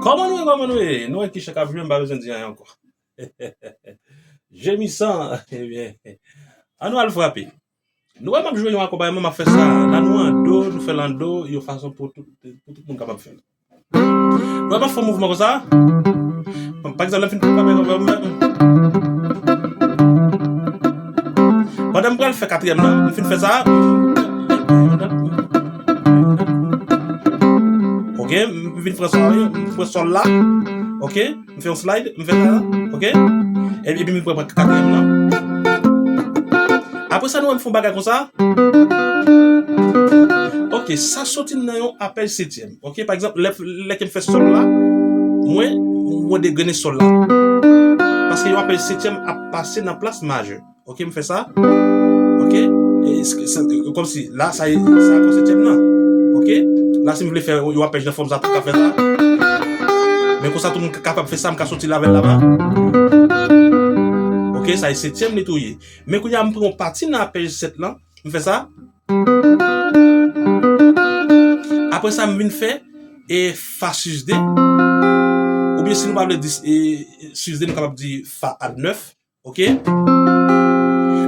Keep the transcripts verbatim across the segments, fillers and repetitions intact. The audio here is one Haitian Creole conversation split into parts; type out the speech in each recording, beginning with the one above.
Kòman nou ye, kòman nou ye? Nou wè ki chan k ap jwe, m pa bezwen di anyen ankò. Jemisan, ebyen, ann nou al frape. Nou wè m ap jwe yon akonpayman, m ap fè sa. La nou an do, nou fè l an do, yon fason pou tout, pou tout moun kapab fè l. Nou wè m ap fè yon mouvman konsa. Pa egzanp, lè m fin frape, pandan m pral fè katriyèm nan, m fin fè sa. Ok, m vin pran sòl, m pran sòl la. Ok, m fè yon slide, m fè sa, ok? Epi, epi m pran katriyèm nan. Apre sa, nou wè m fè yon bagay konsa. Ok, sa soti nan yon apèj setyèm. Ok, pa egzanp, lè, lè ke m fè sòl la, mwen, mwen degrennen sòl la. Paske yon apèj setyèm ap pase nan plas majè. Ok, m fè sa. Ok, e, s- s- kòmsi la, sa, sa akò setyèm nan. Ok, la, si m vle fè yon apèj nan fòm sa, tou ka fè sa. Men konsa, tou moun ka- kapab fè sa, m ka soti l avè l laba. Ok, sa e setyèm li tou ye. Men kounye a, m pran yon pati nan apèj sèt lan, m fè sa. Apre sa, m vin fè e fa sis de. Oubyen si nou pa vle di e, sis de, nou kapab di fa add nèf. Ok?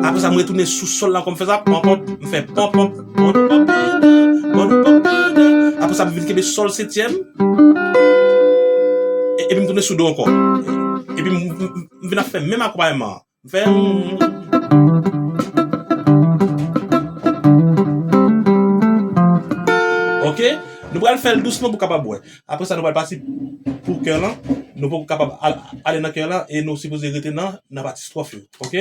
Apre sa, m retounen sou sòl la ankò, m fè sa, pon, pon, m fè pon, pon, pon, pon, pon, pon, pon, pon. Apre sa, m vin kenbe sòl setyèm. E- Epi m tounen sou do ankò. Epi m, m, m vin ap fè menm akonpayman an. M fè, mm. Ok? Nou pral fè l dousman pou kapab wè. Apre sa, nou pral pase pou kè lan. Nou poko kapab al- ale nan kè lan e nou sipoze rete nan, nan pati stwòf yo. Ok?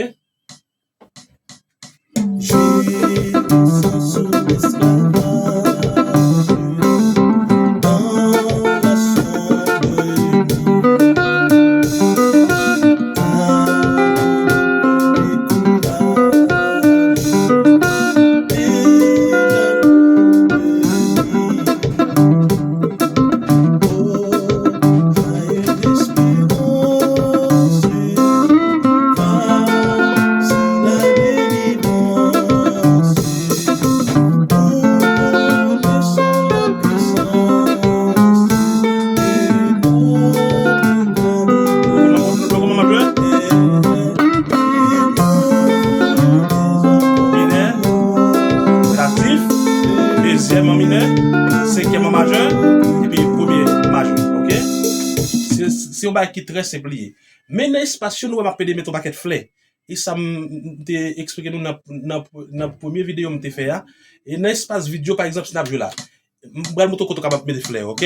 Minè, relatif, dezyèm an minè, senkyèm an majè, epi premye majè, ok? Se, se yon bagay ki trè senp li ye. Men nan espas yo, nou wè m ap pede met yon pakèt flè. E sa m, m te eksplike nou nan, nan, nan premye videyo m te fè a. E nan espas vid yo, pa egzanp, si n ap jwe la, m pral montre w kote w kapab mete flè, ok?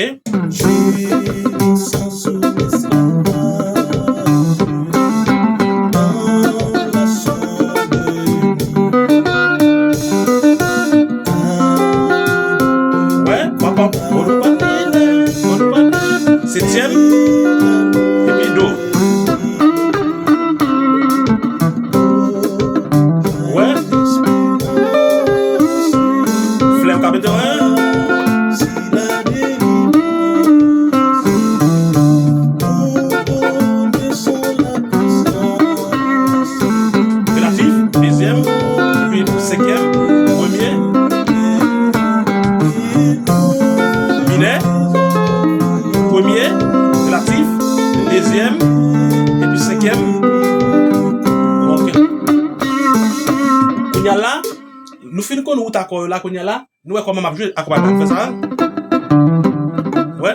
Wè, pap, pap, pap, pap, pap. Setyèm, epi do. Wè. Flè w ka mete, wè. Relatif, dezyèm, epi senkyèm, premye. Minè, premye, relatif, dezyèm, epi senkyèm. Ok. Kounye a la, nou fin konn wout akò yo la, kounye a la, nou wè kòman m ap jwe akonpayman. M fè sa. Wè.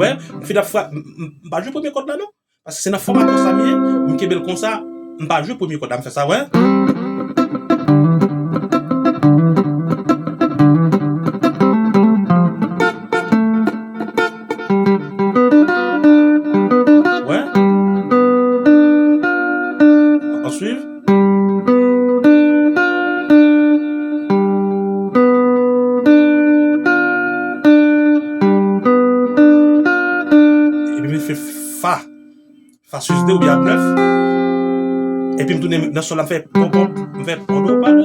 Wè, m fin ap fra-, m, m, m pa jwe premye kòd la, non. Paske se nan fòm akò sa m ye, m kenbe l konsa, m pa jwe premye kòd la, m fè sa, wè. Swiv. Epi m fè fa. Fa sis de oubyen a nèf. Epi m tounen nan sòl la, m fè pòp, pòp, m fè pòp, pòp,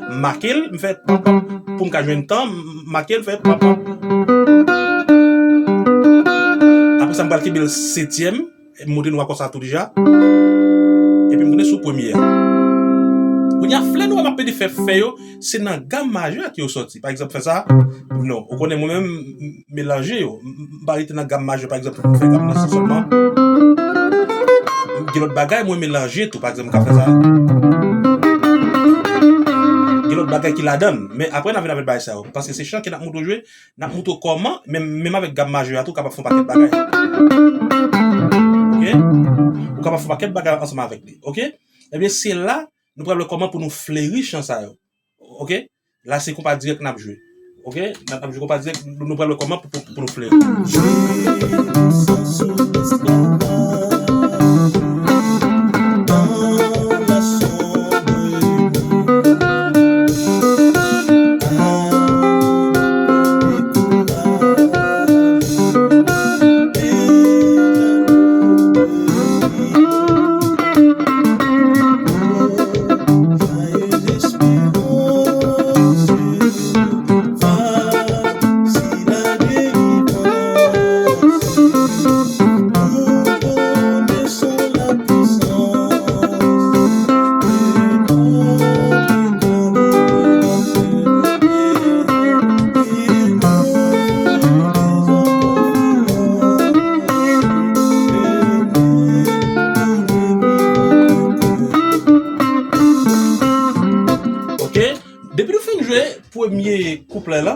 m make l, m fè pòp, pòp, pou m ka jwenn tan, m make l, m fè pòp, pòp. Apre sa, m pral kenbe l setyèm, m montre nou akò sa tou deja. Epi m tounen sou premye a. Kounye a, flè nou wè m ap pede fè, fè yo, se nan gam majè a ke yo sòti. Pa egzanp, fè sa. Non, ou konnen mwen menm, m, m melanje yo. M, m pa rete nan gam majè, pa egzanp, m fè gam nan sèlman. Gen lòt bagay, mwen melanje tou. Pa egzanp, m ka fè sa. Gen lòt bagay ki ladan l. Men apre, n a vin avèk bagay sa yo. Paske se chan ke n ap montre w jwe, n ap montre w kòman, menm, menm avèk gam majè a tou, w kapab fè yon pakèt bagay. Oke? Ou kapab fè yon pakèt bagay ansanm avèk li. Oke? Ebyen, se la, nou pral wè kòman pou nou fleri chan sa yo. Oke? La, se konpa dirèk n ap jwe. Oke? N ap, n ap jwe konpa dirèk, nou, nou pral wè kòman pou, pou, pou nou fleri. Oke, depi nou fin jwe premye kouplè la,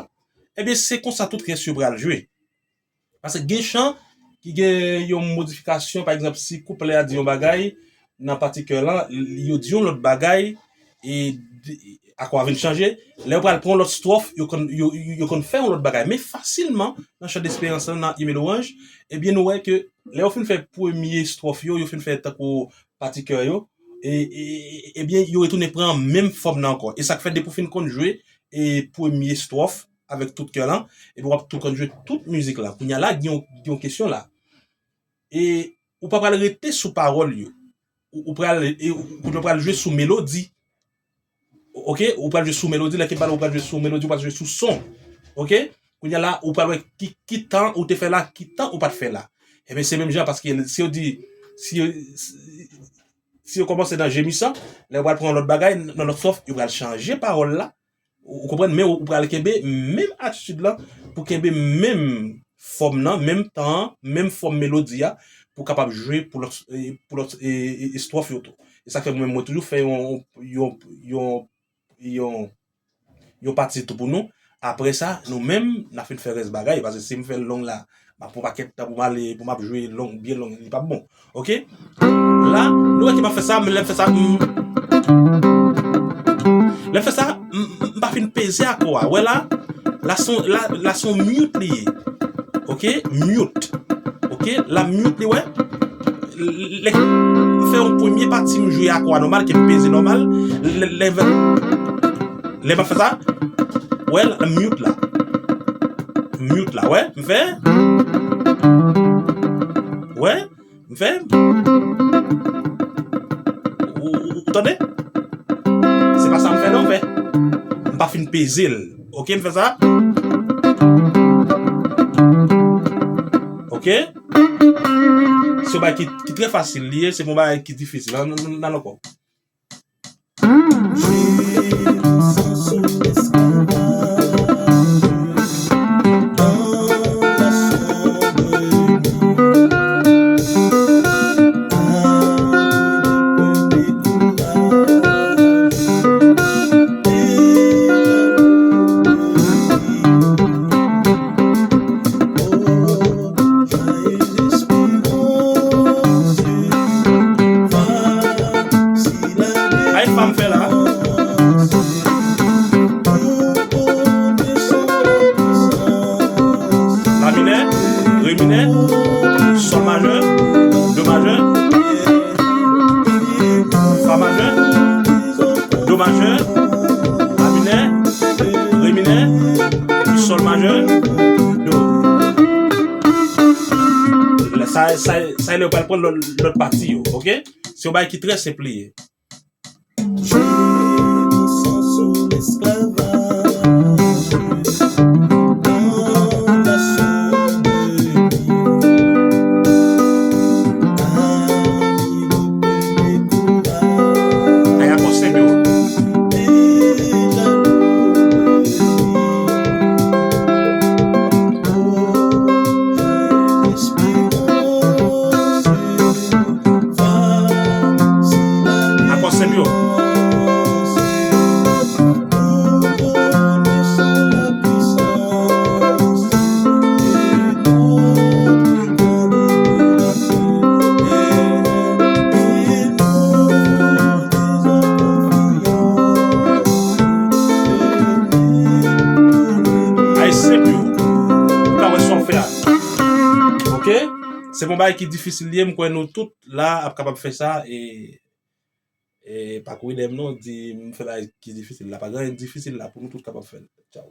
ebyen, se konsa tout rès yo pral jwe. Paske gen chan ki gen yon modifikasyon, pa egzanp, si kouplè a di yon bagay, nan pati kè lan, yo di yon lòt bagay, e, e akò a vin chanje. Lè yo pral pran yon lòt stwòf, yo konn, yo, yo, yo konn fè yon lòt bagay. Men fasilman, nan chan desperans lan, nan Email Orange, ebyen, nou wè ke lè yo fin fè premye stwòf yo, yo fin fè tankou pati kè yo, e, e, e, ebyen, yo retounen pran menm fòm nan ankò. E sa k fè depi w fin konn jwe, e, premye stwòf avèk tout kè lan, epi w ap tou konn jwe tout mizik la. Kounye a la, gen yon, gen yon kesyon la. E ou pa pral rete sou pawòl yo. Ou, ou pral, e, ou, ou pral jwe sou melodi. Oke? Ou pral jwe sou melodi, lè ke bal ou pral jwe sou melodi, ou pral jwe sou son. Oke? Kounye a la, ou pral wè ki, ki tan ou te fè la, ki tan ou pa t fè la. Ebyen, se menm jan, paske si yo di, si yo, si, si yo kòmanse nan jemisan, lè yo pral pran yon lòt bagay, nan lòt stwòf, yo pral chanje pawòl la. Ou, ou konprann? Men ou, ou pral kenbe menm atitid lan, pou kenbe menm fòm nan, menm tan an, menm fòm melodi a, pou kapab jwe pou lòt, e, pou lòt, e, e, e, stwòf yo tou. E sa k fè mwen menm, mwen toujou fè yon, yon, yon, yon, yon pati tou pou nou. Apre sa, nou menm, n a fin fè rès bagay, paske si m fè l long la, m ap pran pakèt tan pou m ale, pou m ap jwe long, byen long, li p ap bon. Oke? La, nou wè ke m ap fè sa, men lè m fè sa, m, lè m fè sa, m, m, m pa fin peze akò a. Wè la, la se yon, la, la se yon mute li ye. Oke? Mute. Oke? La mute li, wè. Lè m fè yon premye pati, m jwe akò a nòmal, ke m peze nòmal. Lè, lè, lè m ap fè sa, wè, la mute la. Mute la, wè. M fè. Wè. M fè. Ou, ou, ou tande? Se pa sa m fè non, m fè. M pa fin peze l. Oke, m fè sa. Oke. Se yon bagay ki, ki trè fasil li ye, se pa yon bagay ki difisil. Ann, ann, ann al ankò. Ay, fanm fè la. Majè, la minè, re minè, epi sòl majè, do. Sa, sa, sa lè w pral pran lòt, lòt pati yo, oke? Se yon bagay ki trè senp li ye. Ay, akò senp yo. Akò senp yo. Ay senp yo. Ou ka wè sa w fè a. Oke? Se yon bagay ki difisil li ye, m kwè nou tout la ap kapab fè sa, e, e pa kouri dèyè m non, di m fè bagay ki difisil la. Pa gen anyen difisil la, pou nou tout kapab fè l. Tchaw.